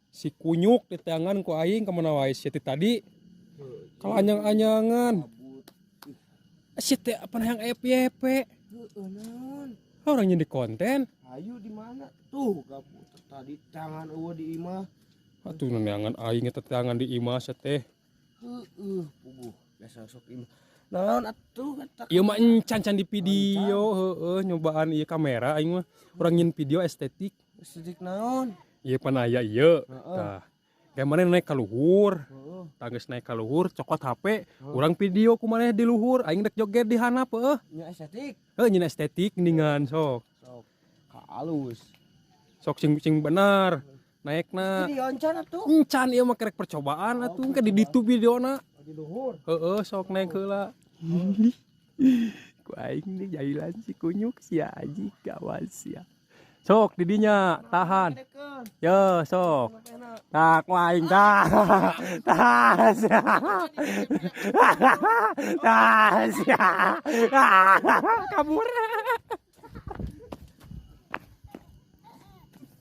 Si kunyuk diteangan ku aing kemana wae sia ti tadi? Kalau anyang-anyangan. Sia teh apa yang FYP? Heeh, naon? Orang nyien konten. Ayo, di mana? Tuh, gabut tadi tangan euweuh di imah. Atuh neangan aing eta teangan di imah sia teh. Heeh, puguh biasa sok imah. Naon atuh eta? Ieu mah encan can di video, heeh, nyobaan ieu kamera aing mah. Urang nyien video estetik. Estetik naon? Ieu pan aya ieu. Heeh. Tah. Kayak mana naik ka luhur. Tah, geus naik ka luhur, cokot HP, urang video ku maneh di luhur, aing dek joget di handap, heueuh. Nya estetik. Heuh, nyien estetik mendingan sok. Sok. Ka alus. Sok sing sing bener. Naikna. Video encan atuh. Encan, ieu mah kerek percobaan atuh, engke di ditu videona. Di luhur. Heeh, sok naik heula. Ku aing nih jailan si kunyuk sia, aji gawas sia. Sok didinya tahan. Yo sok. Tak ku aing tah. Tah sia. Tah sia. Kabur.